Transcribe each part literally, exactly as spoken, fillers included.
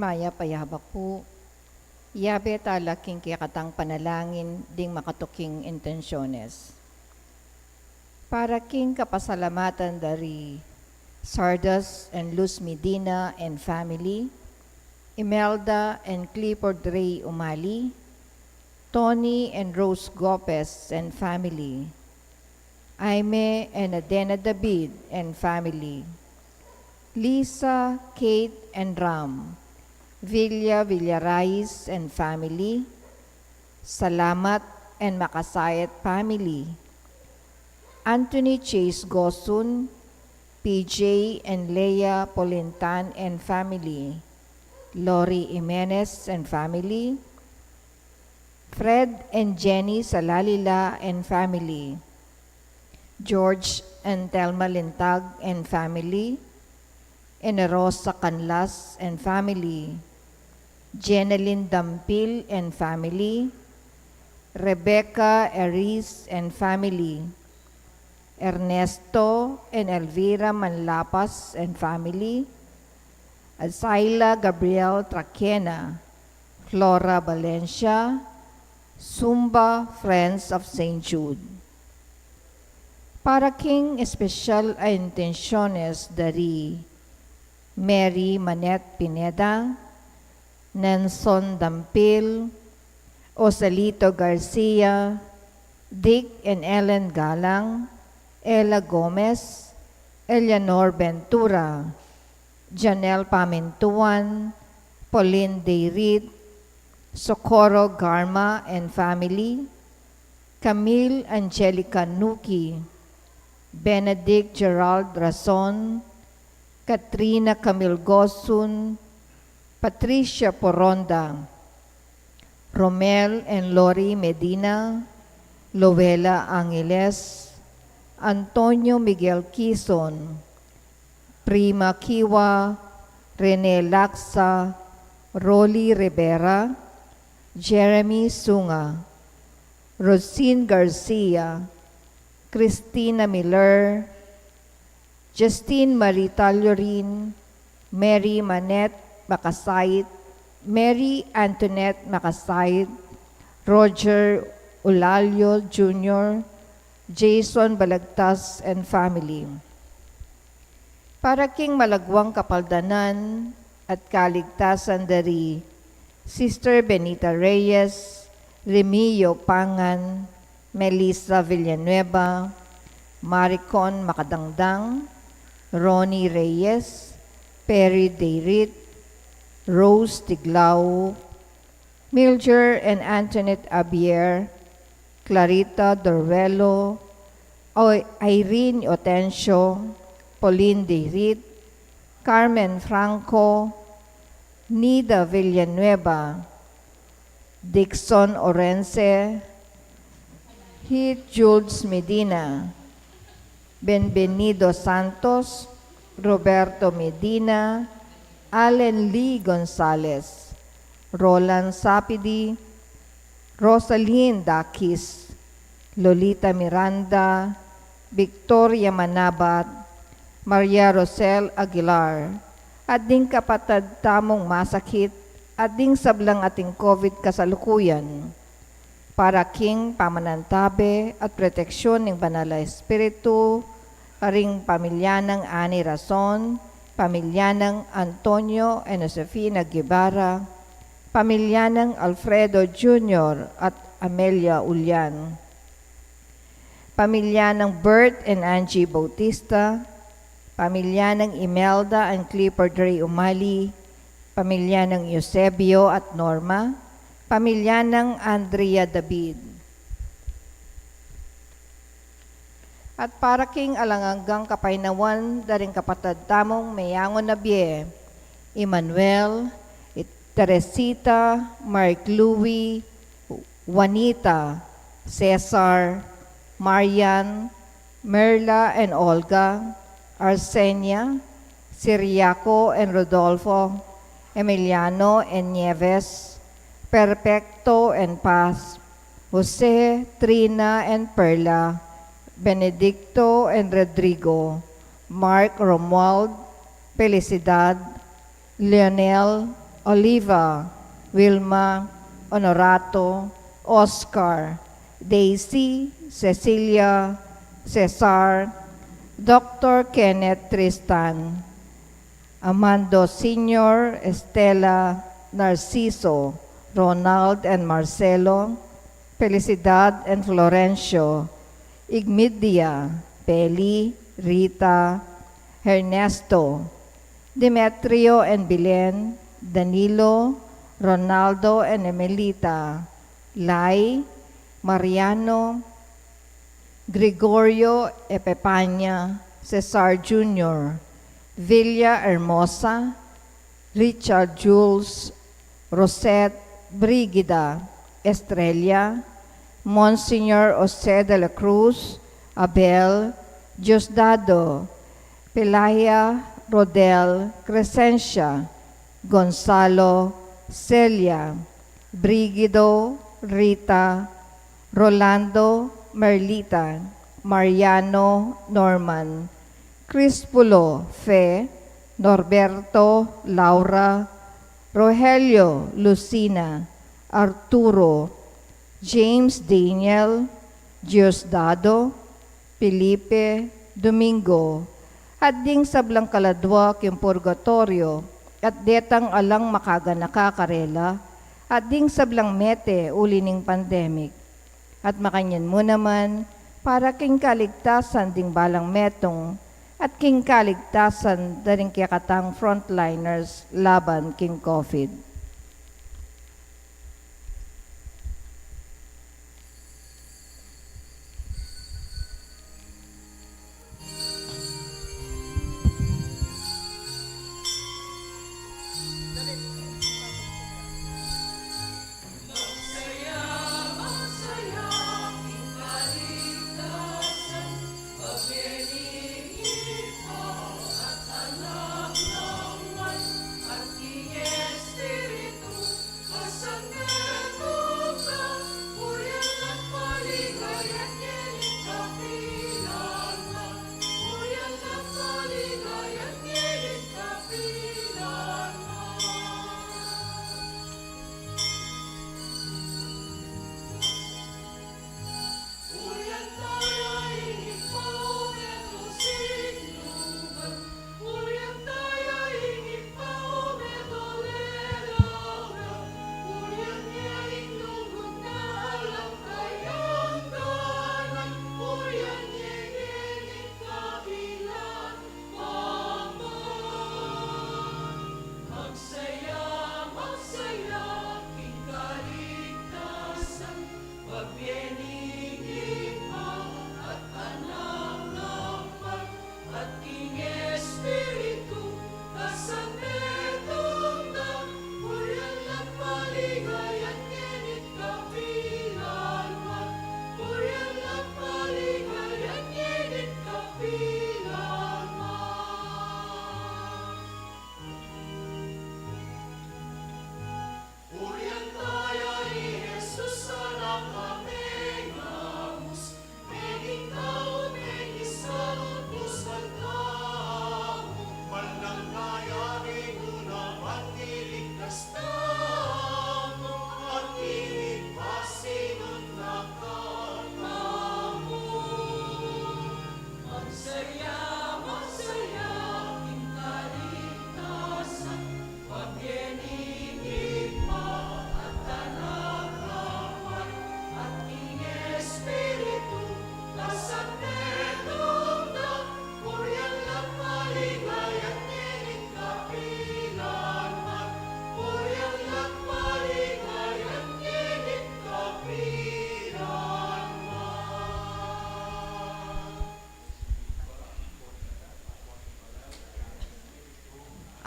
Mayap a yabak pu. Yabe tala king kekatang panalangin ding makatuking intensyones. Para king kapasalamatan da ri Sardas and Luz Medina and family, Imelda and Clifford Ray Umali, Tony and Rose Gopez and family, Aime and Adena David and family, Lisa, Kate, and Ram, Villa Villarais and family, Salamat and Makasayat family, Anthony Chase Gosun, P J and Leia Polintan and family, Lori Jimenez and family, Fred and Jenny Salalila and family, George and Thelma Lintag and family, Enerosa Canlas and family, Jenelyn Dampil and family, Rebecca Eris and family, Ernesto and Elvira Manlapas and family, Azaila Gabriel Traquena, Flora Valencia, Sumba Friends of Saint Jude. Para king espesyal a intensyones da ri Mary Manette Pineda, Nelson Dampil, Osalito Garcia, Dick and Ellen Galang, Ella Gomez, Eleanor Ventura, Janelle Pamintuan, Pauline Dayrit, Socorro Garma and family, Camille Angelica Nuki, Benedict Gerald Rason, Katrina Camille Gosun, Patricia Poronda, Romel and Lori Medina, Lovela Angeles, Antonio Miguel Kison, Prima Kiwa, Rene Laksa, Rolly Rivera, Jeremy Sunga, Rosine Garcia, Christina Miller, Justine Marie Tallorin, Mary Manette Makasait, Mary Antoinette Makasait, Roger Ulalio Junior, Jason Balagtas and family. Para king malagwang kapaldanan at kaligtasan da ri Sister Benita Reyes, Remio Pangan, Melissa Villanueva, Maricon Makadangdang, Ronnie Reyes, Perry Dayrit, Rose Tiglao, Mildred and Antoinette Abier, Clarita Doruelo, O-, Irene Otencio, Pauline Dayrit, Carmen Franco, Nida Villanueva, Dixon Orense, Heath Jules Medina, Benvenido Santos, Roberto Medina, Allen Lee Gonzalez, Roland Sapidi, Rosalyn Dakis, Lolita Miranda, Victoria Manabat, Maria Rosel Aguilar, at ding kapatad tamung masakit, at ding sablang ating COVID kasalukuyan. Para king pamanantabe at proteksyon ning Banal a Espiritu, karing pamilya nang Ani Rason, pamilya nang Antonio and Josefina Guevara, pamilya nang Alfredo Junior at Amelia Ulian, pamilya nang Bert and Angie Bautista, pamilya nang Imelda and Clifford Ray Umali, pamilya nang Eusebio at Norma, pamilya nang Andrea David. At para king alang anggang kapaynawan da ring kapatad tamung meyangu na bie, Emmanuel, Teresita, Mark Louie, Juanita, Cesar, Marian, Merla and Olga, Arsenia, Ciriaco and Rodolfo, Emiliano and Nieves, Perfecto and Paz, Jose, Trina and Perla, Benedicto and Rodrigo, Mark, Romuald, Felicidad, Leonel, Oliva, Wilma, Honorato, Oscar, Daisy, Cecilia, Cesar, Doctor Kenneth Tristan, Amando Senior, Estela, Narciso, Ronald and Marcelo, Felicidad and Florencio, Igmidia, Peli, Rita, Ernesto, Demetrio and Bilen, Danilo, Ronaldo and Emelita, Lai, Mariano, Gregorio, Epepania, Cesar Junior, Villa Hermosa, Richard Jules, Rosette, Brigida, Estrella, Monsignor Jose de la Cruz, Abel, Diosdado, Pelagia, Rodel, Crescencia, Gonzalo, Celia, Brigido, Rita, Rolando, Merlita, Mariano, Norman, Crispulo, Fe, Norberto, Laura, Rogelio, Lucina, Arturo, James, Daniel, Diosdado, Felipe, Domingo, at ding sablang kaladua king purgatorio, at detang alang makaganaka karela, at ding sablang mete uli ning pandemic. At makanyan mu naman, para king kaligtasan ding balang metung, at king kaligtasan da ring kekatang frontliners laban king COVID.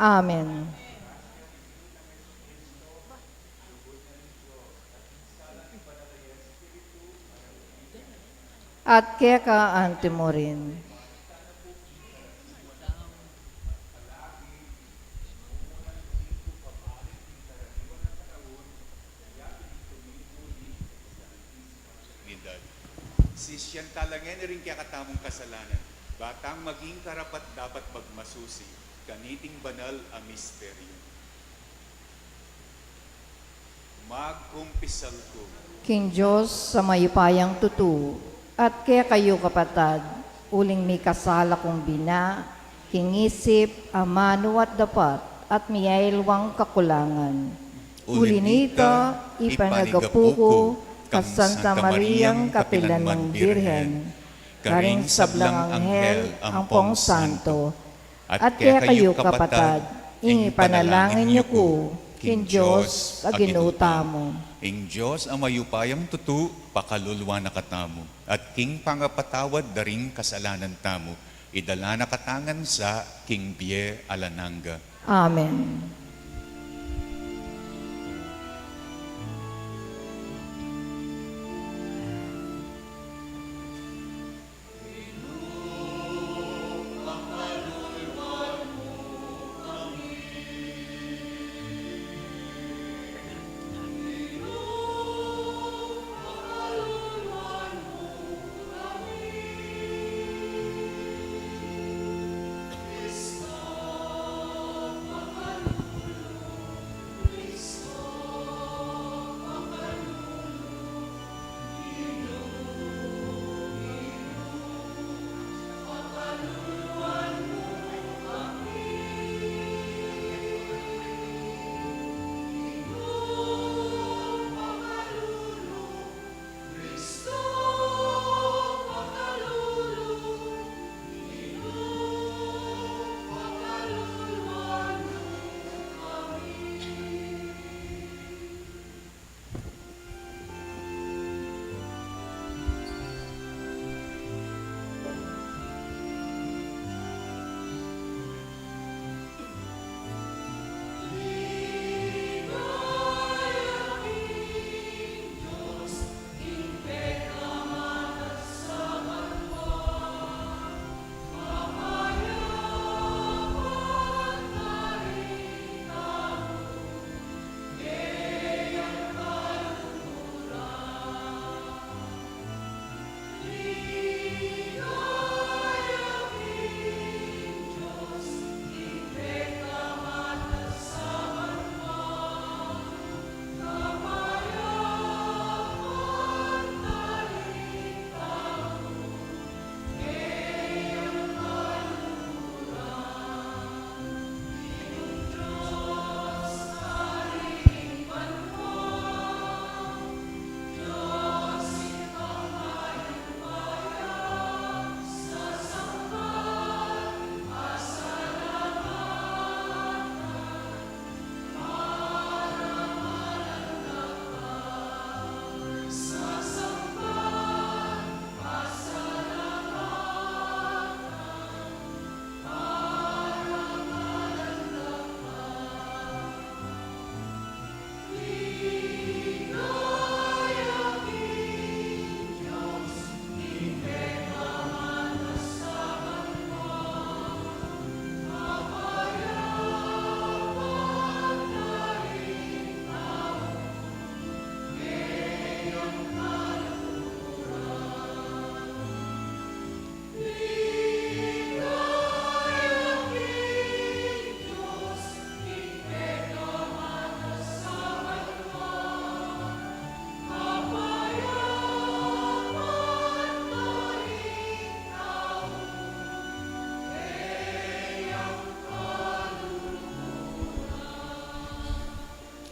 Amen. At keka anti mu rin. Sisian tala ngeni ring kekatamung kasalanan, ba tang maging karapat-dapat magmasusi kaniting banal a misteryo. Magkumpisal ku king Dios a mayupayang tutu, at kekayu kapatad, uling mikasala kung bina, king isip, amanu at dapat, at miyailwang kakulangan. Uli nita, ipanagapu ku kang Santa Mariang kapilanmang Birhen, karing sablang anghel ampong santo, at kekayu kapatad, ing ipanalangin yu ku king Dios a Ginu tamu. Ing Dios a mayupayang tutu, pakaluluan na katamu, at king pangapatawad da ring kasalanan tamu, idala na katamu ngan sa king bie alang angga. Amen.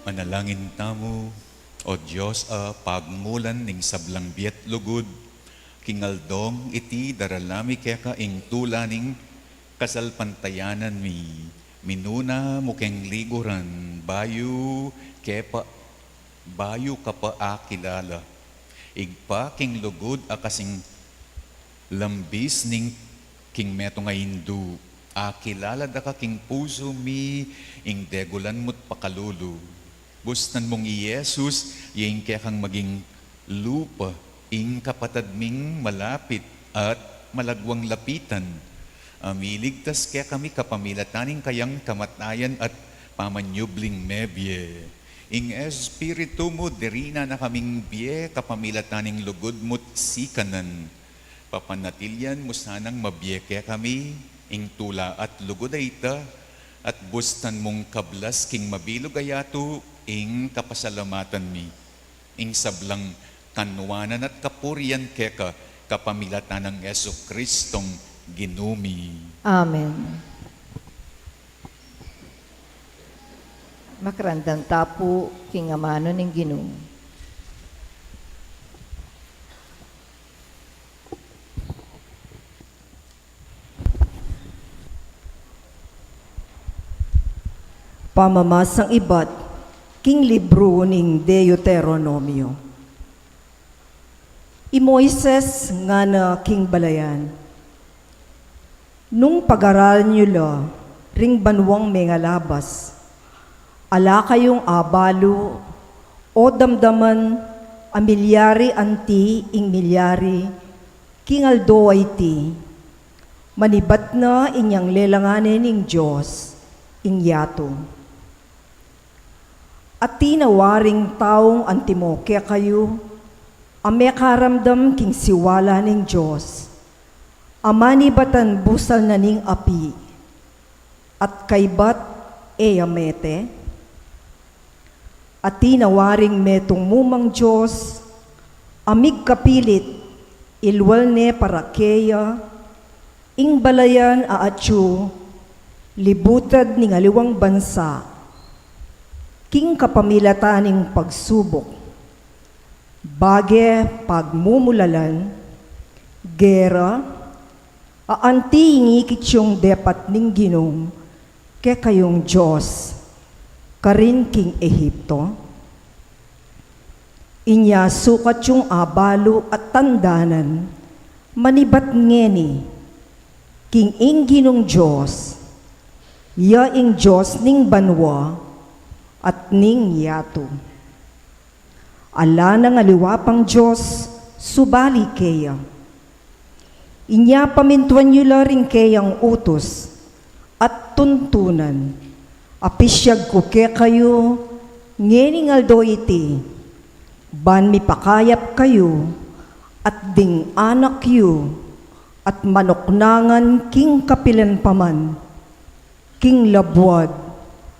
Manalangin tamu. O Dios a pagmulan ning sablang bie at lugud, king aldong iti darala mi keka ing tula ning kasalpantayanan mi. Minuna mu keng liguran, bayu ke pa, bayu ka pa akilala. Ibpa, king lugud a kasing lambis ning king metung a indu, akilala da ka king pusu mi, ing degulan mu't pakalulu. Bustan mung i Jesus, ya ing kekang maging lupa, ing kapatad ming malapit at malagwang lapitan, a miligtas kekami kapamilatan ning kayang kamatayan at pamanyubling mebie. Ing Espiritu mu, dirinan na kaming bie kapamilatan ning lugud mu't sikanan. Papanatilian mu sanang mabie kekami ing tula at lugud a ita, at bustan mung kablas king mabilug a yatu, Ing kapasalamatan mi, ing sablang kanuanan at kapurian keka, kapamilatan nang Jesucristong Ginu mi. Amen. Makiramdam ta pu king amanu ning Ginu. Pamamasang ibat king libru ning Deuteronomio. I Moises ngana king balayan, nung pag-aralan yu la ring banuang mengalabas, ala kayung abalu o damdaman a milyari anti ing milyari king aldo a iti, manibat na inyang lelangan ne ning Dios ing yatu. Atin a waring taung antimo kekayu a mekaramdam king siwala ning Dios, a manibatan busal na ning api, at kaybat e ya mete? Atin a waring metung mumang dios a migkapilit ilwal ne para keya ing balayan a atyu libutad ning aliwang bansa, king kapamilatan ning pagsubuk, bage, pagmumulalan, gera, a anti ing ikit yung depat ning Ginu kekayung Dios karin king Egipto? Inya sukat yung abalu at tandanan manibat ngeni king ing Ginung Dios, ya ing Dios ning banua at ning yatu. Ala nang aliwa pang dios subali keya. Inya pamintuan yu la ring keyang utus at tuntunan a pisyag ku kekayu ngening aldo iti, ban mipakayap kayu at ding anak yu at manuknangan king kapilan pa man king labuad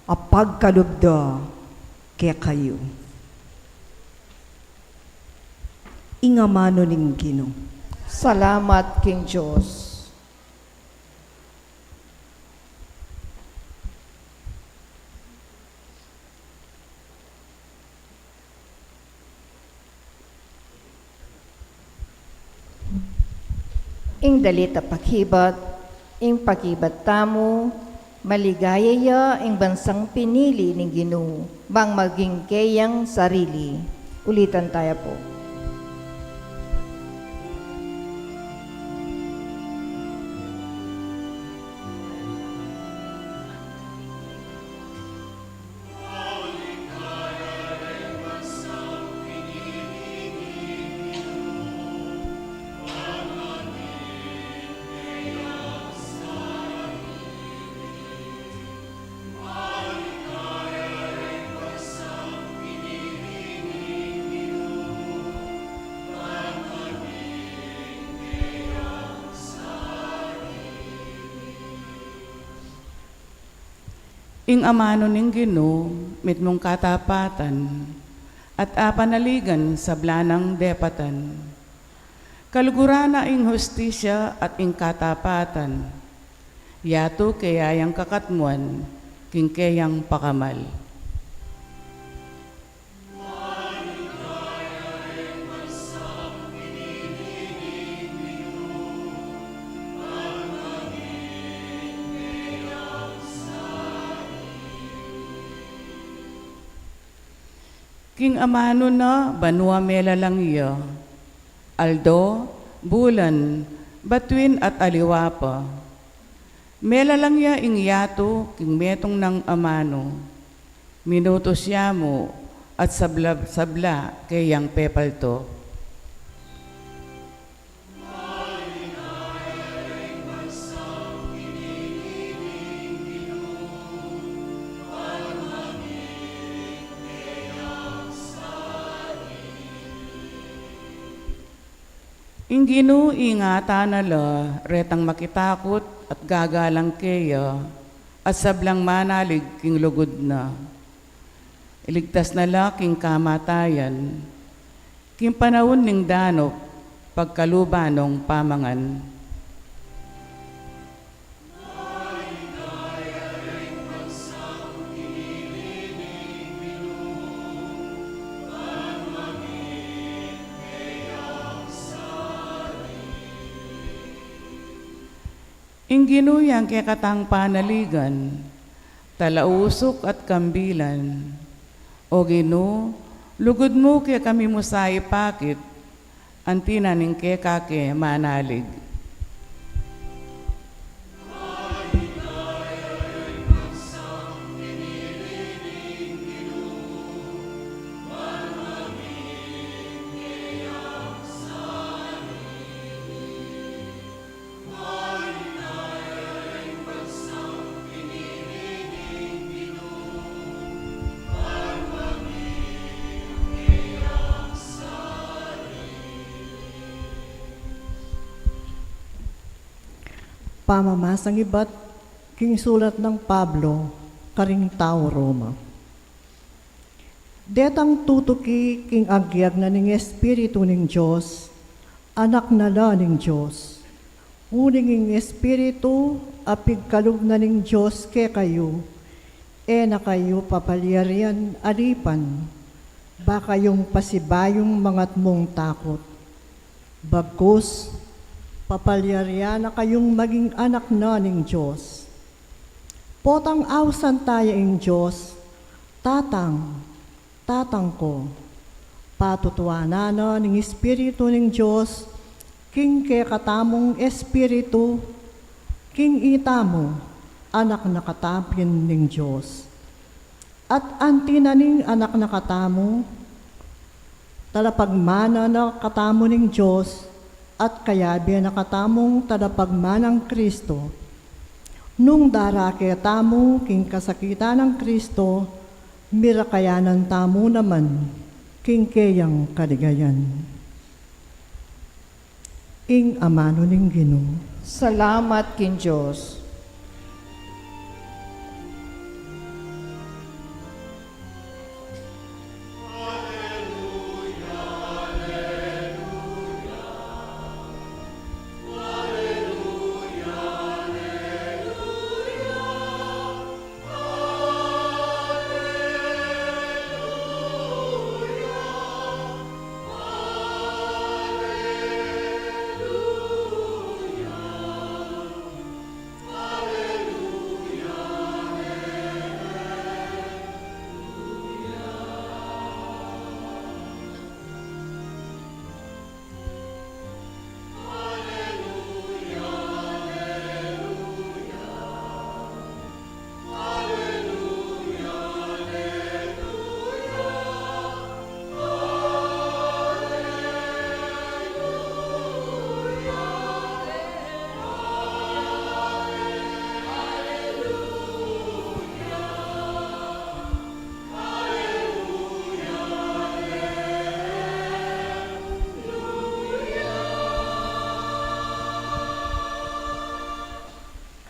a pagkalub da kekayu. Ing amanu ning Ginu. Salamat king Dios. Ing dalit a pakibat, ing pakibat tamu, maligaya ya ing bansang pinili ning Ginu, bang maging keyang sarili. Ulitan taya pu. Ing amanu ning Ginu mitmung katapatan, at apanaligan sabla nang depatan. Kaluguran na ing hustisya at ing katapatan, yatu keya yang kakatmuan king keyang pakamal. King amanu na banua melalang ya, aldo, bulan, batuin at aliwa pa. Melalang ya ing yatu king metung nang amanu. Minutus ya mu at sabla-sabla keyang pepalto. Ing Ginu ingatan na la retang makitakut at gagalang keya, at sablang manalig king lugud na. Ligtas na la king kamatayan, king panaun ning danup, pagkaluban nong pamangan. Ing Ginu yang kekatang panaligan, talausuk at kambilan. O Ginu, lugud mu kekami mu sa ipakit, anti na ning keka ke manalig. Pamamasang ibat king sulat nang Pablo karing tau Roma. Detang tutuki king agyag na ning Espiritu ning Dios, anak na la ning Dios. Uling ing Espiritu a pigkalub na ning Dios kekayu, e na kayu papalyarian alipan, ba kayung pasibayung mangatmung takut. Bagkus, papalyarian na kayung maging anak na ning Dios. Potang ausan taya ing Dios, Tatang, Tatang ko. Patutuanan na ning Espiritu ning Dios king kekatamung espiritu, king itamu, anak na katamu ning Dios. At anti na ning anak na katamu, talapagmana na katamu ning Dios, at kayabe na katamung talapagmanang Kristo. Nung darake tamu king kasakitan nang Kristo, mirakayanan tamu naman king keyang kaligayan. Ing amanu ning Ginu. Salamat king Dios.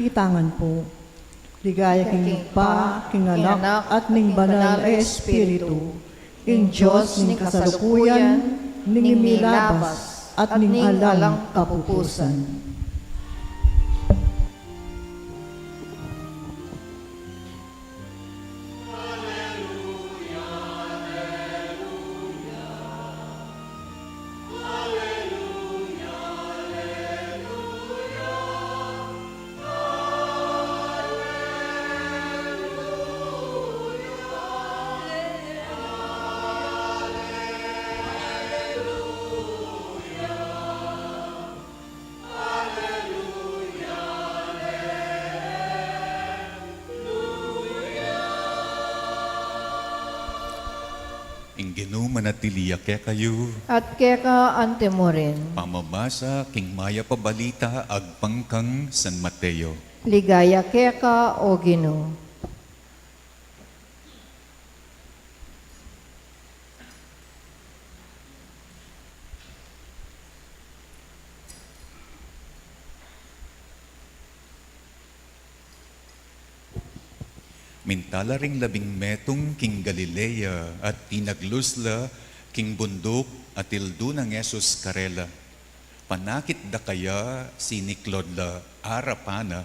Itangan pu. Ligaya king Ibpa, king Anak, at ning Banal a Espiritu, ing Dios ning kasalukuyan, ning milabas, at ning alang kapupusan. Ing Ginu manatili ya kekayu. At keka antimurin. Pamamasa king Mayap a Balita agpang kang San Mateo. Ligaya keka, O Ginu. Minta la ring labing metung king Galilea at pinaglus la king bunduk at tildu nang Jesus karela, "Panakit da kaya siniklod la arapan na,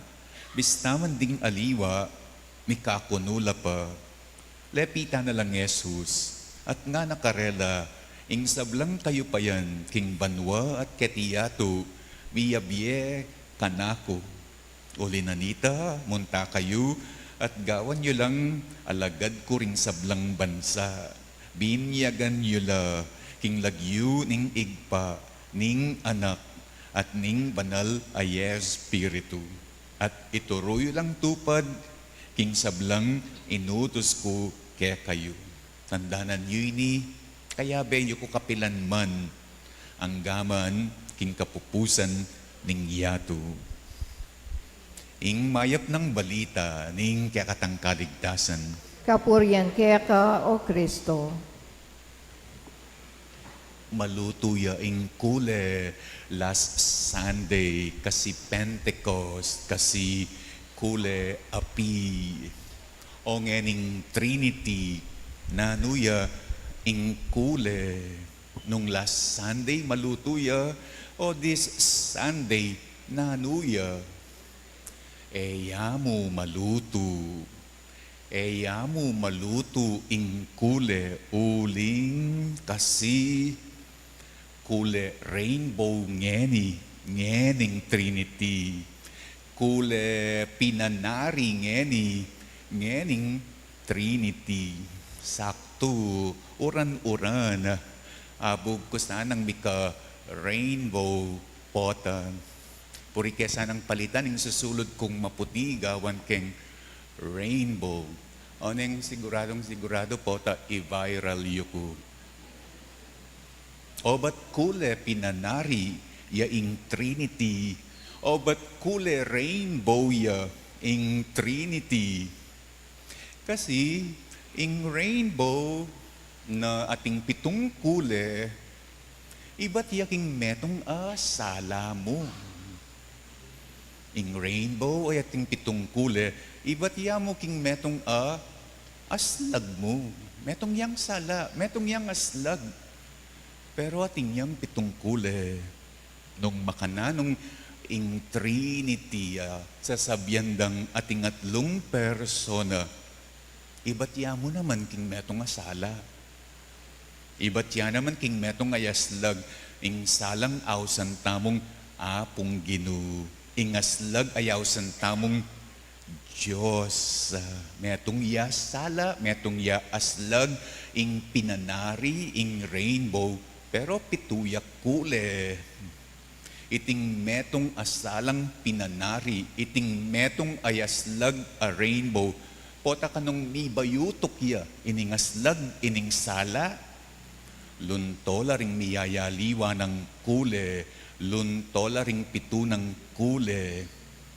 bista man ding aliwa, mikakunu la pa." Lepitan na lang Jesus at ngana karela, "Ing sablang kayupayan king banua at keti yatu, bie-bie kanaku. Uli na nita, munta kayu at gawan yu lang alagad ku ring sablang bansa. Binyagan yu la king lagyu ning Ibpa, ning Anak, at ning Banal a Espiritu. At ituru yu lang tupad king sablang inutus ku kekayu." Tandanan yu ini, kayabe yu ku kapilan man, anggaman king kapupusan ning yatu. Ing mayap nang balita ning kekatang kaligtasan. Kapurian keka, O Kristo. Malutu ya ing kule last Sunday, kasi Pentecost, kasi kule api. O ngening Trinity, nanu ya ing kule? Nung last Sunday malutu ya, o this Sunday nanu ya? E ya mu malutu. E ya mu malutu ing kule, uling kasi kule rainbow ngeni, ngening Trinity. Kule pinanari ngeni, ngening Trinity. Saktu, uran-uran, abug ku sanang mika rainbow pota. Puri ke sanang palitan ing susulud kung maputi gawan keng rainbow. O neng siguradung sigurado pota, i-viral yu ku. Obat kule pinanari ya ing Trinity. Obat kule rainbow ya ing Trinity. Kasi ing rainbow na ating pitung kule, ibat ya king metung a sala mu. Ing rainbow a ating pitung kule, ibat ya mu king metung a aslag mu. Metung yang sala, metung yang aslag. Pero ating yang pitung kule, nung makananu ing Trinity a sasabian dang ating atlung persona, ibat ya mu naman king metung a sala. Ibat ya naman king metung a aslag. Ing salang ausan tamung Apung Ginu, ing aslag a ausan tamung Dios. Ah, metung ya sala, metung ya aslag, ing pinanari, ing rainbow, pero pitu ya kule. Iting metung a salang pinanari, iting metung a aslag a rainbow, pota kanung mibayutuk ya ining aslag, ining sala, lunto la ring miyayaliwa nang kule, lunto la ring pitu nang kule.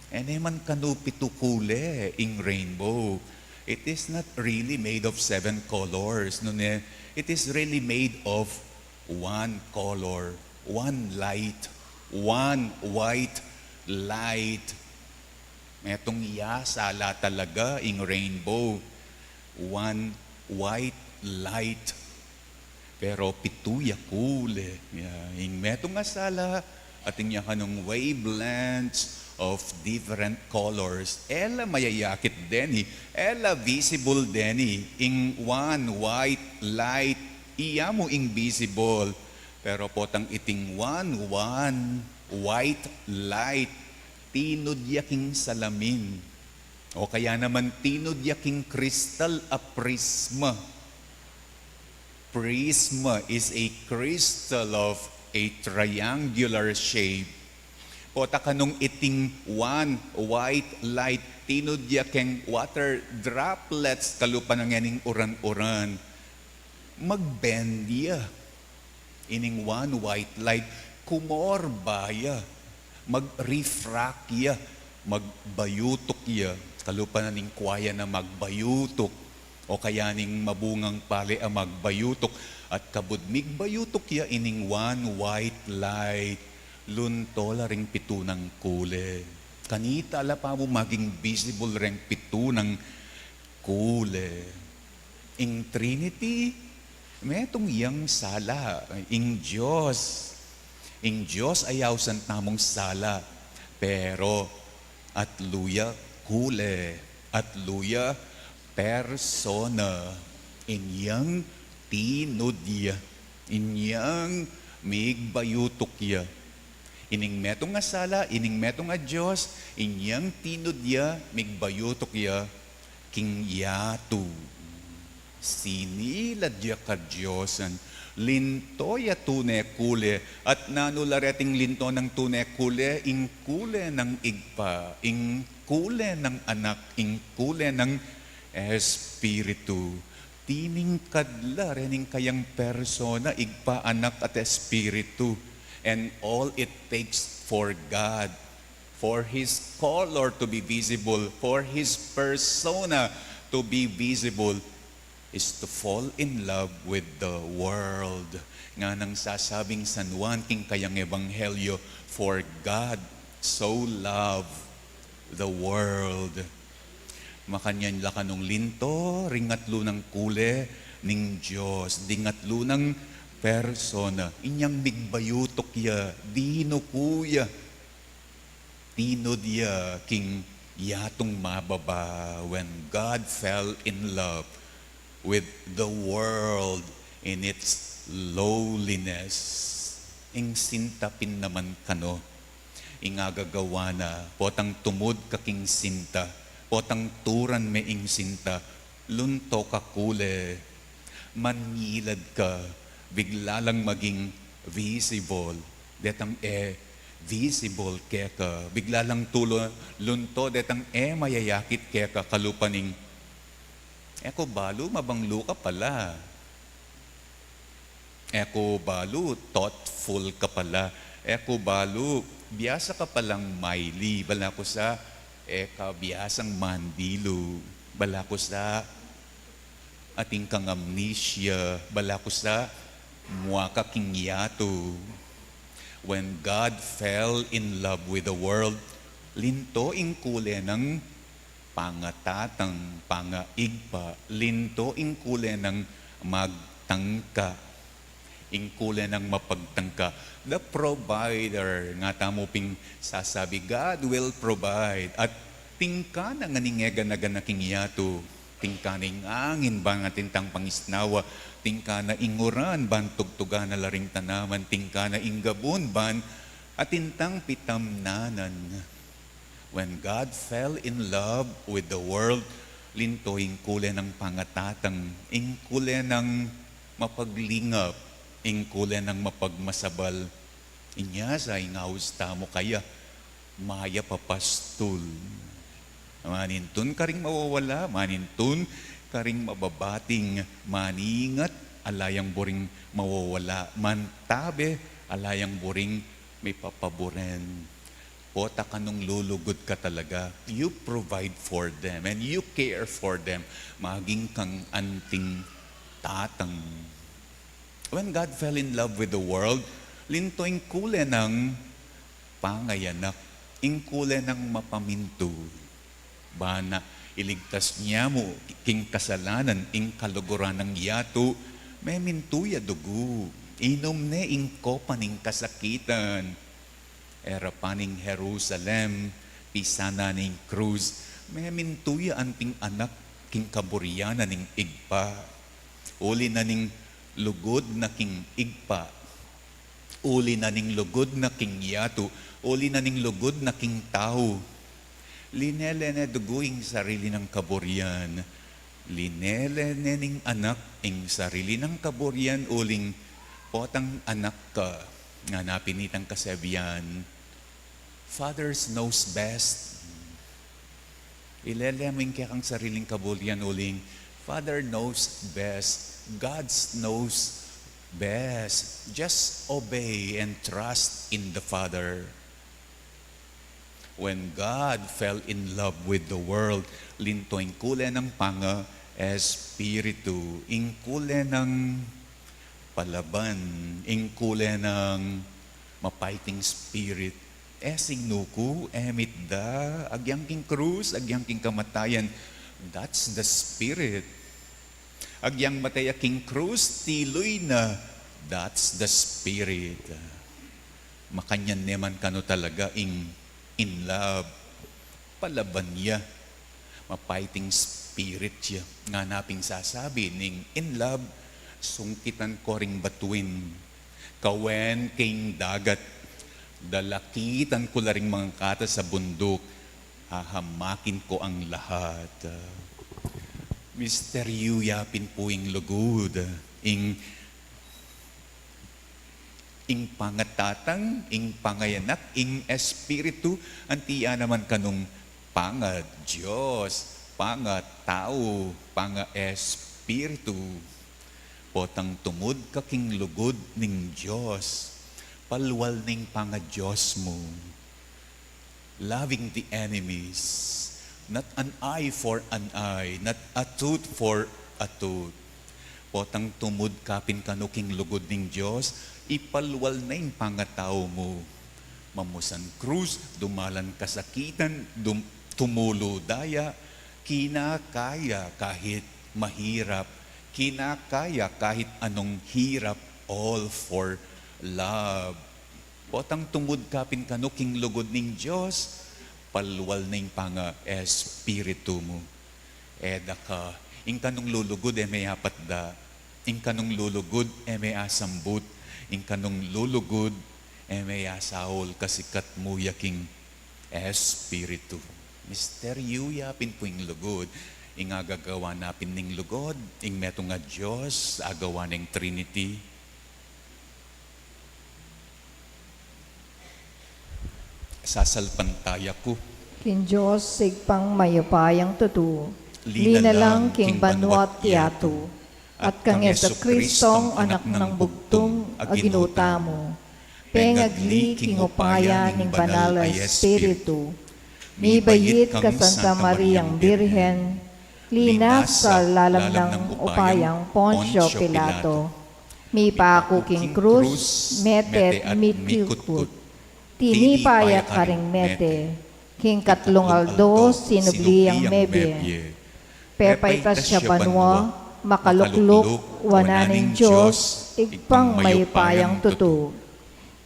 E ne man kanu pitu kule ing rainbow. It is not really made of seven colors, nune, it is really made of one color, one light, one white light. Metung ya sala talaga ing rainbow, one white light. Pero pitu ya kule. Ya, ing metung a sala, atin ya kanung wavelengths of different colors. E la mayayakit deni, e la visible deni, ing one white light, iya mu ing visible. Pero potang iting one, one white light, tinud ya king salamin. O kaya naman tinud ya king kristal a prisma. Prisma is a crystal of a triangular shape. Pota kanung iting one white light, tinud ya keng water droplets, kalupa na ngening uran-uran, mag-bend ya. Ining one white light, kumorba ya, mag-refract ya, magbayutuk ya. Kalupa na ning kwaya na magbayutuk, o kaya ning mabungang pale a magbayutuk, at kabud migbayutuk ya ining one white light, lunto la ring pitu nang kule. Kanita la pa mu maging visible reng pitu nang Kule. Ing Trinity, metung yang sala, ing Dios. Ing Dios a ausan tamung sala. Pero, atlu ya kule, atlu ya persona, inyang tinud ya, inyang migbayutuk ya. Ining metung a sala, ining metung a Dios, inyang tinud ya, migbayutuk ya, king yatu. Sinilad ya kadiosan, linto ya tune kule, at nanu la reting linto nang tune kule, ing kule nang Ibpa, ing kule nang Anak, ing kule nang Espiritu. Tiningkad la rening kayang persona, Ibpa, Anak, at Espiritu. And all it takes for God, for His color to be visible, for His persona to be visible, is to fall in love with the world. Nganang sasabing San Juan king kayang ebanghelyo, "For God so loved the world." Makanyan la kanung linto ring atlu nang kule ning Dios, ding atlu nang persona, inyang migbayutuk ya, dinuku ya, tinud ya king yatung mababa. When God fell in love with the world in its lowliness, ing sinta pin naman kanu, ing agagawa na, potang tumud ka king sinta, potang turan me ing sinta, lunto ka kule, manyilad ka, bigla lang maging visible detang e visible keka, bigla lang tulo lunto detang e mayayakit keka, kalupa ning, "E ku balu, mabanglu ka pala. E ku balu, thoughtful ka pala. E ku balu, biasa ka palang maili. Balaku sa, e ka biasang mandilu. Balaku sa, atin kang amnesia. Balaku sa, mua ka king yatu." When God fell in love with the world, linto ing kule nang pangatatang, pangaigpa, linto ing kule nang magtangka, ing kule nang mapagtangka. The provider, nga tamu ping sasabi, God will provide. At tingka na ngan ing e gana-gana king yatu, tingka na ing angin ban atin tang pangisnawa, tingka na ing uran ban tugtugan na la ring tanaman, tingka na ing gabun ban atin tang pitamnanan. When God fell in love with the world, linto ing kule nang pangatatang, ing kule nang mapaglingap, ing kule nang mapagmasabal. Inya sa ing aus tamu kaya, mayap a pastul. Manintun karing mawawala, manintun karing mababating, maningat, ala yang buring mawawala, mantabe, ala yang buring mipapaburen. Pota ka nung lulugud ka talaga, you provide for them and you care for them. Maging kang anting tatang. When God fell in love with the world, linto ing kule nang pangayanak, ing kule nang mapamintu. Bana iligtas nya mu king kasalanan ing kaluguran nang yatu, memintu ya dugu, inum ne ing kopa ning kasakitan. E ra pa ning Jerusalem, pisan na ning krus, memintu ya anting anak king kaburian na ning Ibpa. Uli na ning lugud na king Ibpa, uli na ning lugud na king yatu, uli na ning lugud na king tau. Linele ne dugu ing sarili nang kaburian. Linele ne ning anak ing sarili nang kaburian uling potang anak ka, ngana pin itang kasabian, "Fathers knows best." Ilele mu ing kekang sariling kaburian uling, "Father knows best, God knows best." Just obey and trust in the Father. When God fell in love with the world, linto ing kule nang panga-espiritu, ing kule nang palaban, ing kule nang ma-fighting spirit. E singnu ku, e mit da, agyang king krus, agyang king kamatayan, That's the spirit. Agyang matey ya king krus, tiluy na. That's the spirit. Makanyan ne man kanu talaga ing in love. Palaban ya. Ma-fighting spirit ya. Ngana pin sasabi ning in love, sungkitan ko ring batuin. Kawen king dagat, dalakitan ko la ring mangkatas a bunduk, hahamakin ko ang lahat. Misteryu ya pin pu ing lugud, ing, ing pangatatang, ing pangayanak, ing espiritu, anti ya naman kanung panga-Dios, pangatau, panga-espiritu. Potang tumud ka king lugud ning Dios, palwal ning panga-Dios mu. Loving the enemies, not an eye for an eye, not a tooth for a tooth. Potang tumud ka pin kanu king lugud ning Dios, ipalwal na ing pangatau mu. Mamusan krus, dumalan kasakitan, dum-, tumulu daya, kinakaya kahit mahirap, kinakaya kahit anong hirap, all for love. Potang tumud ka pin kanu king lugud ning Dios, palwal na ing panga-espiritu mu. E da ka, ing kanung lulugud e me apatda, ing kanung lulugud e me asambut, ing kanung lulugud e me asaul, kasikat mu ya king espiritu. Misteryu ya pin pu ing lugud, ing agagawa na pin ning lugud, ing metung a Dios, agawa ning Trinity. Sasalpantaya ku king Dios, Ibpang mayupayang tutu, linalang king banua't yatu, at kang Jesucristong Anak nang bugtung a Ginu tamu, pengagli king upaya ning Banal a Espiritu, mibait king Santa Mariang Birhen, linasa lalam nang upayang Poncio Pilato, mipaku king krus, mete at mikutkut. Tinipa ya karing mete, king katlung aldo sinubli yang mebie. Pepaitas ya banua, makalukluk wanan ning Dios, Ibpang mayupayang tutu.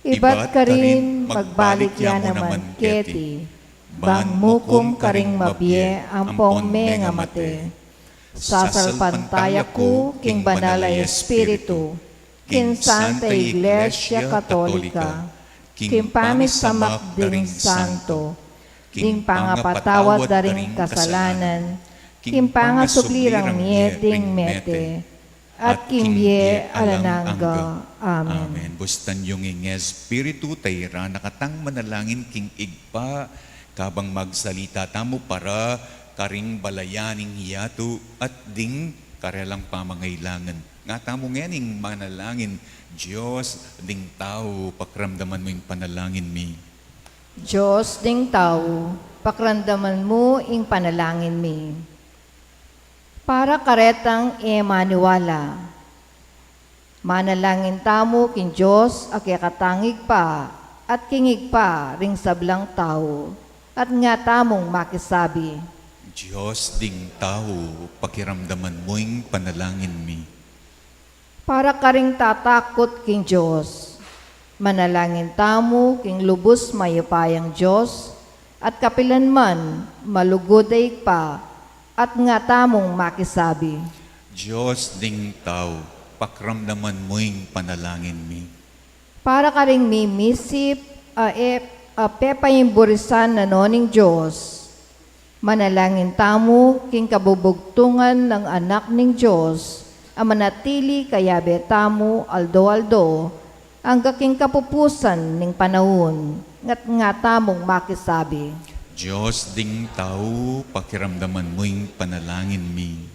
Ibat karin magbalik ya naman keti, ban mukum karing mabie ampong mengamate. Sasalpantaya ku king Banal a Espiritu, king Santa Iglesia Katolika, king pamisamak ding santo, king pangapatawad da ring kasalanan, king pangasubli rang mie ding mete, at king bie alang angga. Amen. Amen. Bustan yung ing Espiritu, tayra na katang manalangin king Ibpa, kabang magsalita tamu para karing balayan ning yatu at ding karelang pamangailangan. Nga tamu ngening manalangin: Dios ding tau, pakiramdaman mu ing panalangin mi. Dios ding tau, pakiramdaman mu ing panalangin mi. Para karetang e maniwala, manalangin tamu king Dios a kekatang Ibpa, at king Ibpa ring sablang tau, at nga tamung makisabi: Dios ding tau, pakiramdaman mu ing panalangin mi. Para karing tatakut king Dios, manalangin tamu king lubus mayupayang Dios, at kapilan man malugud a Ibpa, at nga tamung makisabi: Dios ding tau, pakiramdaman mu ing panalangin mi. Para karing mimisip a e-, a pepaimburisan na no ning Dios, manalangin tamu king kabubugtungan nang Anak ning Dios, a manatili kayabe tamu aldo-aldo, angga king kapupusan ning panaun, at nga tamung makisabi: Dios ding tau, pakiramdaman mu ing panalangin mi.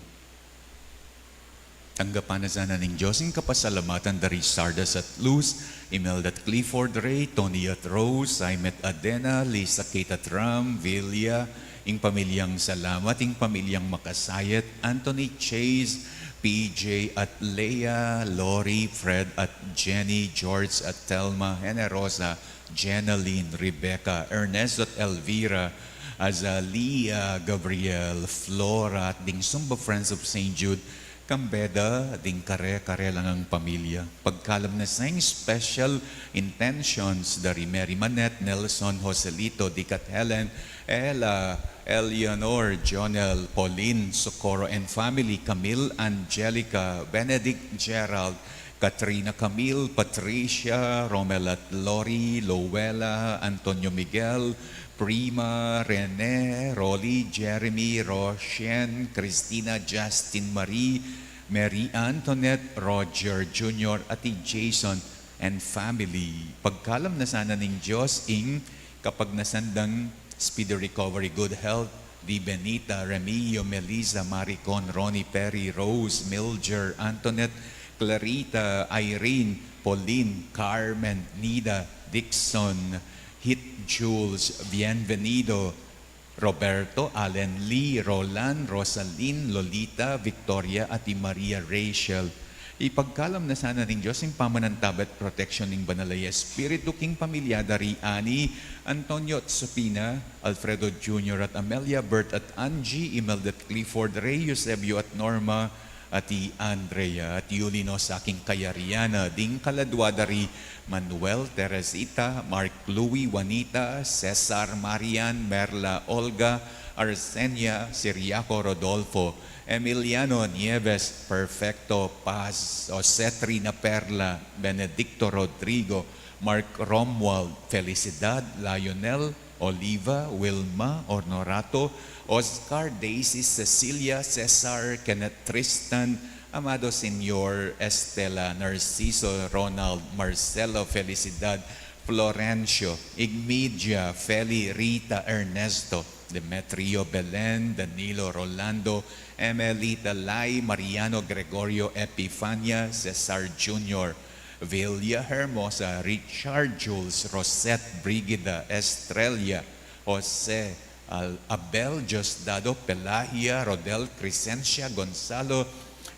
Tanggapan na sana ning Dios ing kapasalamatan da ri Sardas at Luz, Imelda at Clifford Ray, Tony at Rose, Simon at Adena, Lisa, Kate at Ram, Vilya, ing pamilyang Salamat, ing pamilyang Makasayat, Anthony, Chase, P J at Leah, Lori, Fred at Jenny, George at Telma, Generosa, Jenalyn, Rebecca, Ernesto at Elvira, Azalea, Gabriel, Flora, at ding Sumba Friends of Saint Jude, kambe da ding kare-kare lang a pamilya. Pagkalam na sa ing special intentions da ri Mary Manette, Nelson, Joselito, Dick at Helen, Ella, Eleanor, Jonel, Pauline, Socorro and family, Camille, Angelica, Benedict, Gerald, Katrina, Camille, Patricia, Romel at Lori, Lowella, Antonio, Miguel, Prima, Rene, Rolly, Jeremy, Roshen, Christina, Justin Marie, Mary Antoinette, Roger Junior at i Jason and family. Pagkalam na sana ning Dios ing kapagnasan dang speedy recovery, good health, di Benita, Remio, Melissa, Maricon, Ronnie, Perry, Rose, Milger, Antoinette, Clarita, Irene, Pauline, Carmen, Nida, Dixon, Hit, Jules, Bienvenido, Roberto, Allen Lee, Roland, Rosalyn, Lolita, Victoria, at i Maria Rachel. Ipagkalam na sana ning Dios ing pamanantabe at protection ning Banal a Espiritu king pamilya da ri Annie, Antonio at Sofina, Alfredo Junior at Amelia, Bert at Angie, Imelda at Clifford, Rey, Eusebio at Norma, at i Andrea, at yuli no sa king kayarian na ding kaladua da ri Manuel, Teresita, Mark, Louie, Juanita, Cesar, Marian, Merla, Olga, Arsenia, Siriaco, Rodolfo, Emiliano, Nieves, Perfecto, Paz, Jose, Trina, Perla, Benedicto, Rodrigo, Mark, Romuald, Felicidad, Lionel, Oliva, Wilma, Honorato, Oscar, Daisy, Cecilia, Cesar, Kenneth, Tristan, Amado Senior, Estela, Narciso, Ronald, Marcelo, Felicidad, Florencio, Igmedia, Feli, Rita, Ernesto, Demetrio, Belen, Danilo, Rolando, Emelita, Lai, Mariano, Gregorio, Epifania, Cesar Junior, Villa, Hermosa, Richard, Jules, Rosette, Brigida, Estrella, Jose, Al-, Abel, Diosdado, Pelagia, Rodel, Crescencia, Gonzalo,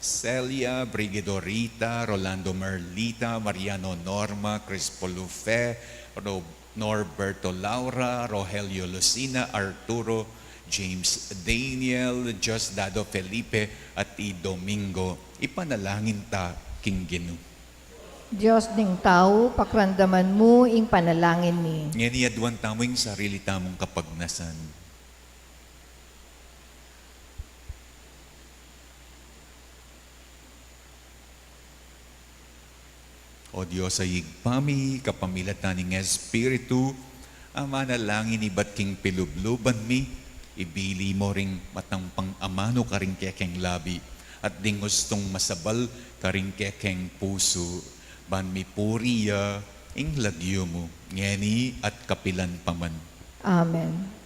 Celia, Brigido, Rita, Rolando, Merlita, Mariano, Norma, Crispo, Lufe, Ro-, Norberto, Laura, Rogelio, Lucina, Arturo, James, Daniel, Diosdado, Felipe, at i Domingo. Ipanalangin ta king Ginu. Dios ning tau, pakiramdaman mu ing panalangin mi. Ngeni aduan tamu ing sarili tamung kapagnasan. O Dios a Ibpa mi, kapamilatan ning Espiritu, a manalangin ibat king pilubluban mi, ibili mo ring matampang amanu karing kekeng labi, at ding ustung masabal karing kekeng pusu, ban mipuri ya ing lagyu mu, ngeni at kapilan pa man. Amen.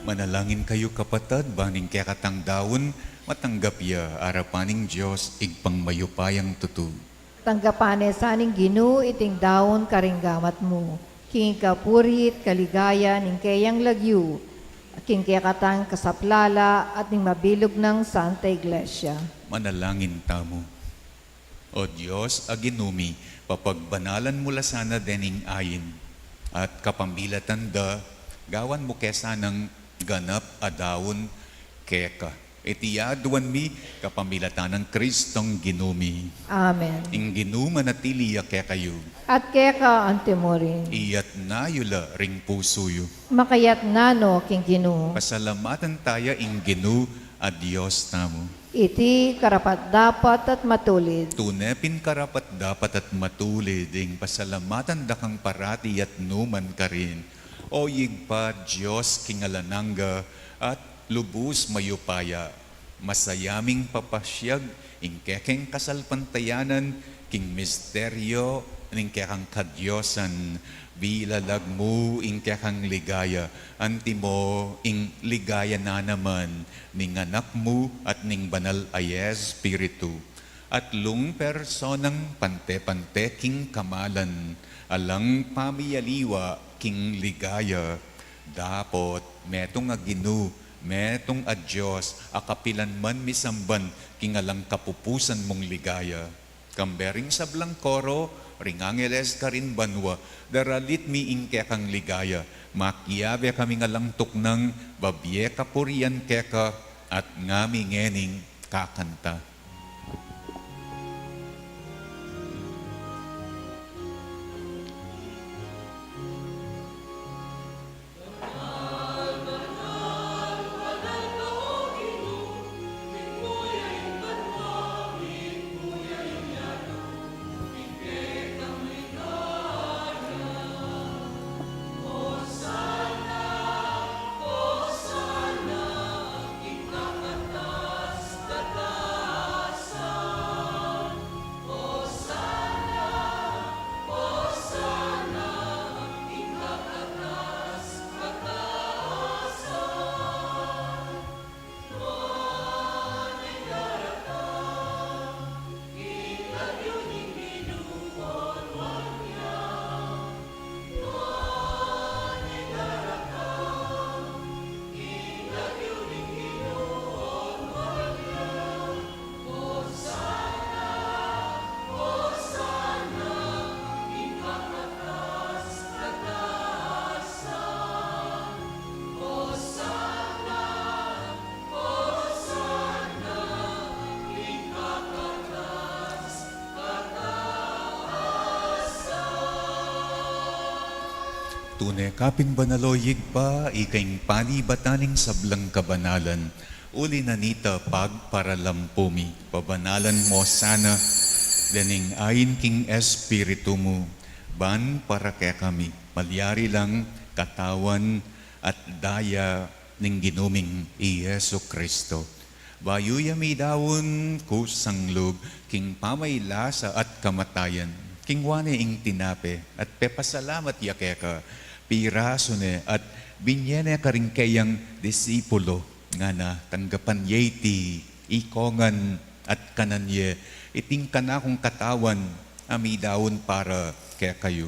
Manalangin kayu, kapatad, ban ing kekatang daun matanggap ya arapan ning Dios, Ibpang mayupayang tutu. Tanggapan ne sa ning Ginu iting daun karing gamat mu, king ikapuri't kaligayan ning keyang lagyu, king kekatang kasaplalan at ning mabilug nang Santa Iglesia. Manalangin tamu. O Dios a Ginu mi, papagbanalan mu la sana dening ain, at kapamilatan da, gawan mu ke sanang ganap a daun keka. Iti aduan mi kapamilatan nang Kristong Ginu mi. Amen. Ing Ginu manatili ya kekayu. At keka anti mu rin. Iyatas yu la ring pusu yu. Makayatas no king Ginu. Pasalamatan taya ing Ginu a Dios tamu. Iti karapat-dapat at matulid. Tune pin karapat-dapat at matulid ing pasalamatan da kang parati at nukarin man, O Ibpa, Dios king alang angga at lubus mayupaya. Masaya ming papasiag ing kekeng kasalpantayanan king misteryo ning kekang kadiosan, bilalag mu ing kekang ligaya, antimo ing ligaya na naman ning Anak mu at ning Banal a Espiritu. Atlung personang pante-pante king kamalan, alang pamiyaliwa king ligaya, dapot metung a Ginu, metung a Dios, a kapilan man misamban king alang kapupusan mung ligaya. Kambe ring sablang koro ring angeles karin banua, daralit mi ing kekang ligaya, makiabe kaming alang tuknang babie kapurian keka, at ngami ngening kakanta. Tune ka pin banal, o Ibpa, ika ing panibatan ning sablang kabanalan. Uli na nita pagparalampu mi, pabanalan mu sana dening ain king Espiritu mu, ban para kekami malyari lang katawan at daya ning Ginu ming i Jesu Kristo. Bayu ya midaun kusang lub king pamaylasa at kamatayan, kinua ne ing tinape at pepasalamat ya keka, pirasu ne at binye ne karing keyang disipulo, ngana: Tanggapan ye iti, ikongan at kanan ye, iti ing kanakung katawan a midaun para kekayu.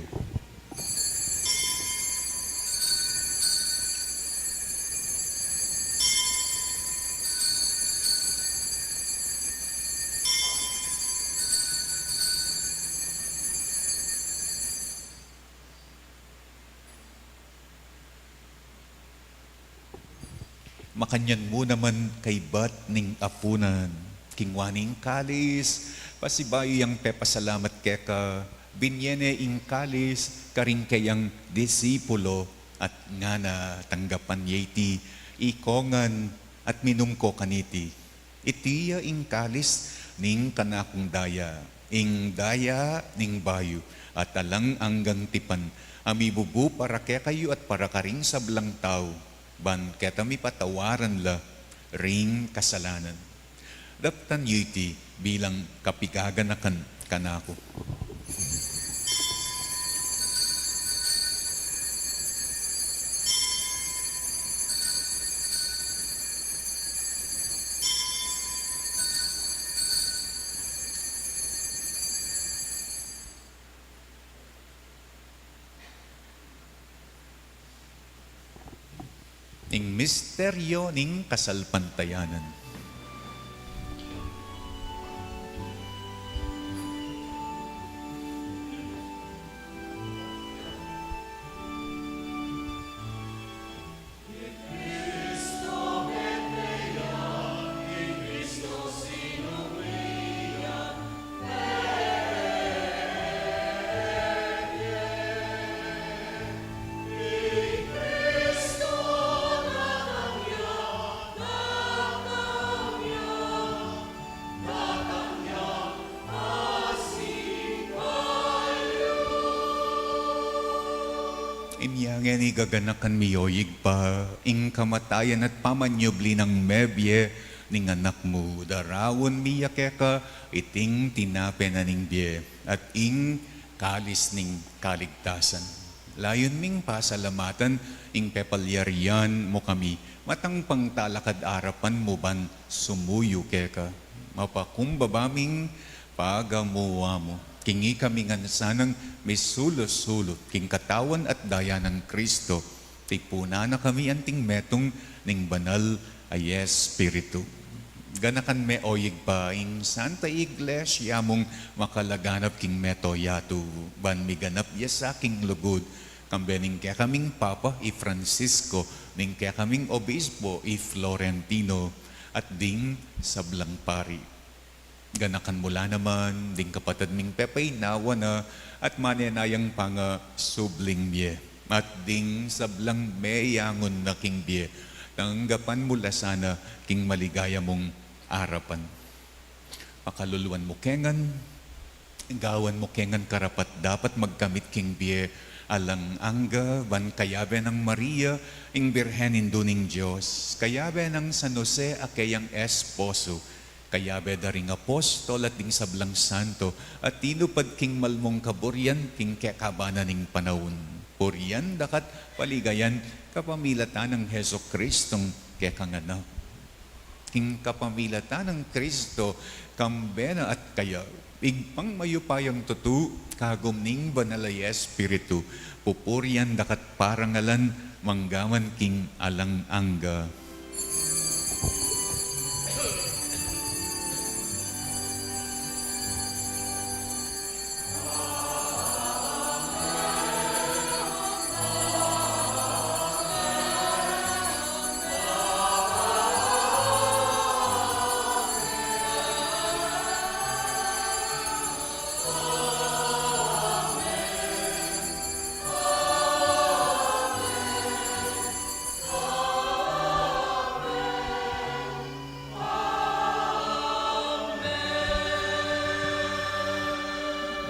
Makanyan mu naman kaybat ning apunan, kinua ne ing kalis, pasibayu yang pepasalamat keka, binye ne ing kalis karing keyang disipulo at ngana: Tanggapan ye iti, ikongan at minum ko kaniti. Iti ya ing kalis ning kanakung daya, ing daya ning bayu at alang anggang tipan, a mibubu para kekayu at para karing sablang tau, ban keta mipatawaran la ring kasalanan. Daptan yu iti bilang kapigaganakan kanaku. Ing misteryo ning kasalpantayanan. Inya ngeni gaganakan mi, o Ibpa, ing kamatayan at pamanyubli nang mebie ning Anak mu, daraun mi ya keka iting tinape na ning bie at ing kalis ning kaligtasan. Layun ming pasalamatan ing pepalyarian mu kami, matang pangtalakad arapan mu ban sumuyu keka. Mapakumbaba ming pagamuan mu. King ikami ngan sanang misulu-sulu king katawan at daya nang Kristo, tipunan na kami anting metung ning Banal a Espiritu. Ganakan me, o Ibpa, ing Santa Iglesia mung makalaganap king mabilug a yatu, ban miganap ya sa king lugud, kambe ning kekaming Papa i Francisco, ning kekaming Obispo i Florentino, at ding sablang pari. Ganakan mu la naman ding kapatad ming pepaynawa na at manenayang pangasubling bie, at ding sablang meyangun na king bie, tanggapan mu la sana king maligaya mung arapan. Pakaluluan mu ke ngan, gawan mu ke ngan karapat-dapat magkamit king bie alang angga, ban kayabe nang Maria, ing Birhen Indu ning Dios, kayabe nang San Jose a keyang esposo, kayabe da ring apostol at ding sablang santo a tinupad king mal mung kaburian king kekaban na ning panaun, purian da ka at paligayan kapamilatan nang Jesucristong kekang Anak. King kapamilatan nang Kristo, kambe na at kaya, Ibpang mayupayang tutu, kagum ning Banal a Espiritu, pupurian da ka at parangalan manggaman king alang angga.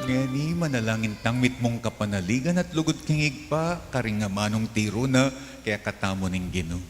Ngeni manalangin tang mitmung kapanaligan at lugud king Ibpa, karing amanung tiru na kekatamu ning Ginu.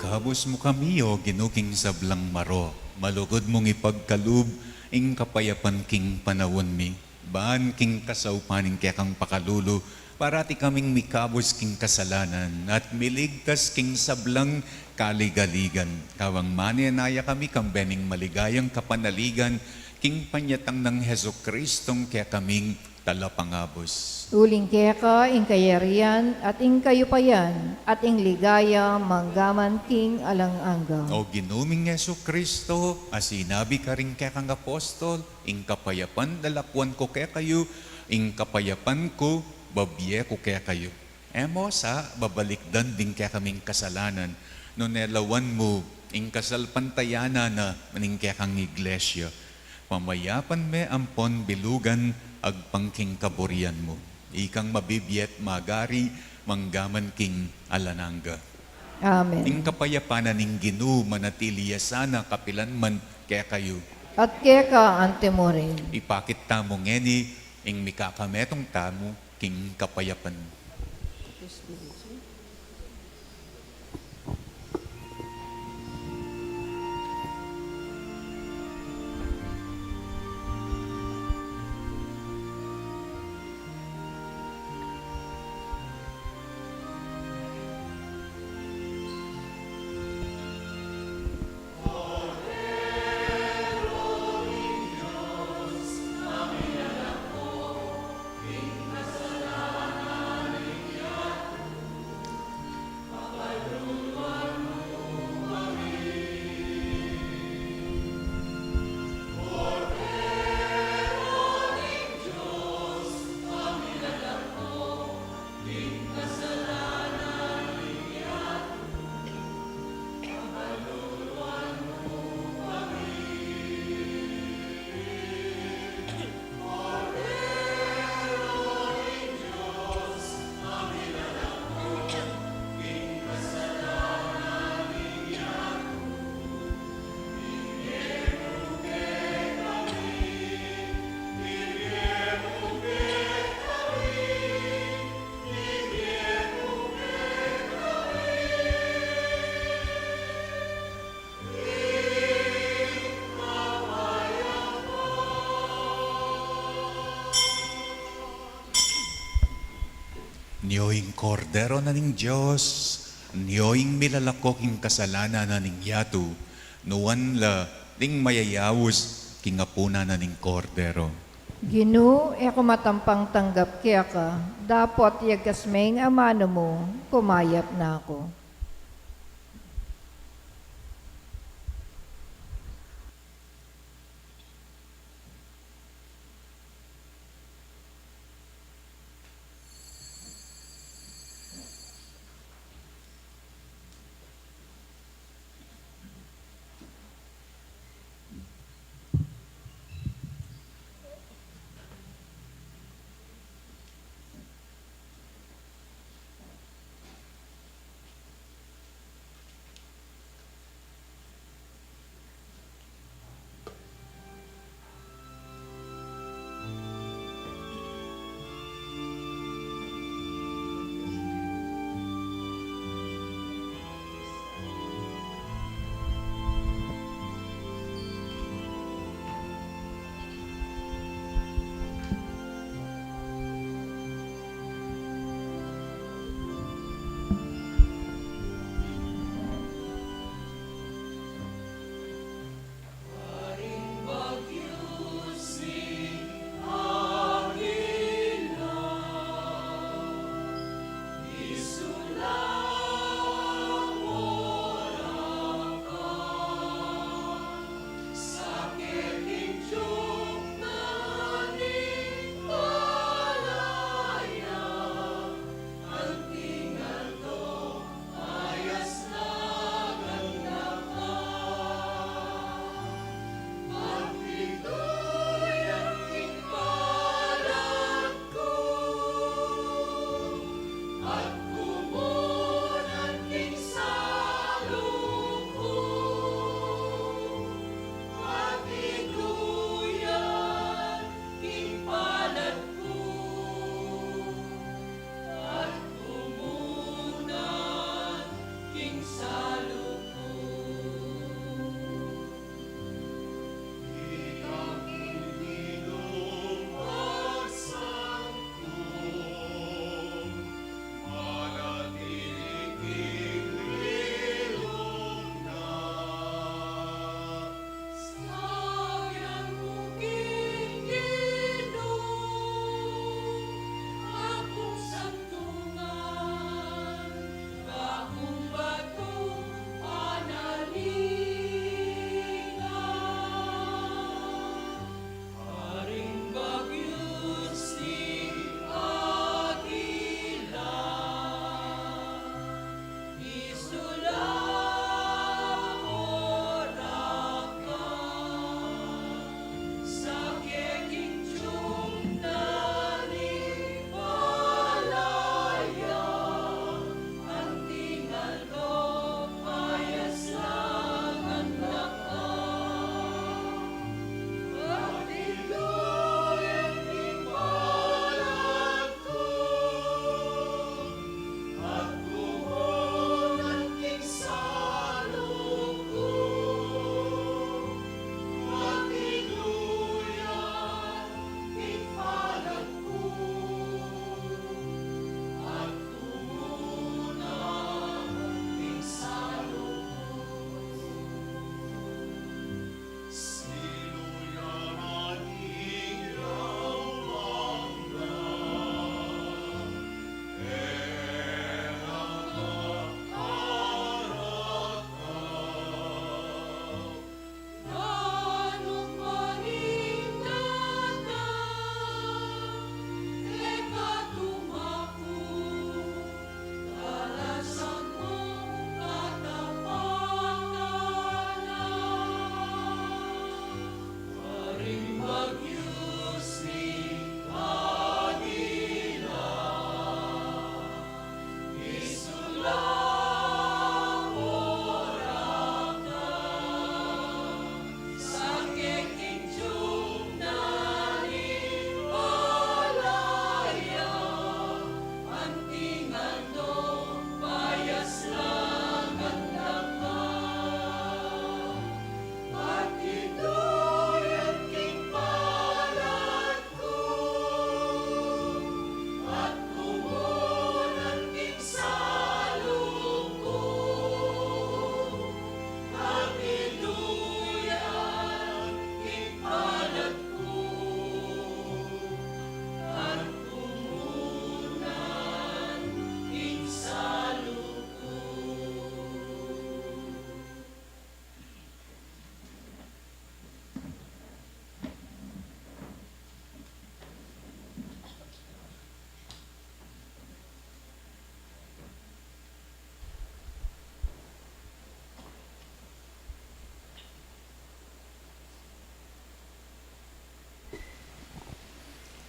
Habus mu kami, o Ginu, king sablang marok. Malugud mung ipagkalub ing kapayapan king panaun mi. Ban king kasaupan ning kekang pakalulu, parati kaming mikabus king kasalanan at miligtas king sablang kaligaligan. Kawang manenaya kami kambe ning maligayang kapanaligan king panyatang nang Jesucristong kekaming Talapangabus. Uling keka ing kayarian, at ing kayupayan, at ing ligaya, manggaman king alang angga. O Ginu ming Jesucristo, a sinabi karing kekang apostol, ing kapayapan lalakuan ku kekayu, ing kapayapan ku babie ku kekayu. E mo sa babalikdan ding kekaming kasalanan, nune lawan mu ing kasalpantayanan na ning kekang iglesia. Pamayapan me ampon bilugan agpang king kaburian mu. Ikang mabibie at magari manggaman king alang angga. Amen. Ing kapayapan na ning Ginu manatili ya sana kapilan man kekayu. At keka antimurin. Ipakit tamu ngeni ing mikakametung tamu king kapayapan. Nio ing Kordero na ning Dios, nio ing milalako king kasalanan na ning yatu, nuan la ding mayayaus king apunan na ning Kordero. Ginu, e ku matampang tanggap keka, dapot yagas me ing amanu mu, kumayap na ku.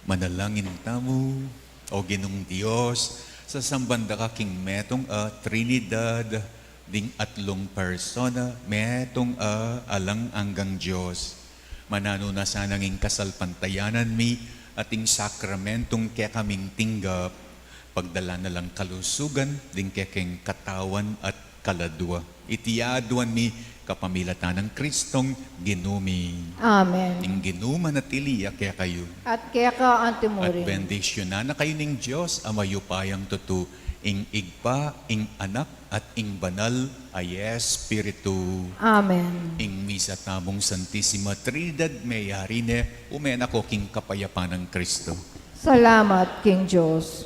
Manalangin tamu. O Ginung Dios, sasamban da ka king metung a Trinidad, ding atlung persona, metung a alang anggang Dios. Mananu na sanang ing kasalpantayanan mi at ing sakramentung kekaming tinggap, pagdalan na lang kalusugan ding kekeng katawan at kaladua. Iti aduan mi kapamilatan nang Kristong Ginu mi. Amen. Ing Ginu manatili ya kekayu. At keka antimurin. At bendisyunan na kayu ning Dios a mayupayang tutu, ing Ibpa, ing Anak, at ing Banal a Espiritu. Amen. Ing misa tamung Santisima Trinidad meyari ne, ume na ko king kapayapan nang Kristo. Salamat king Dios.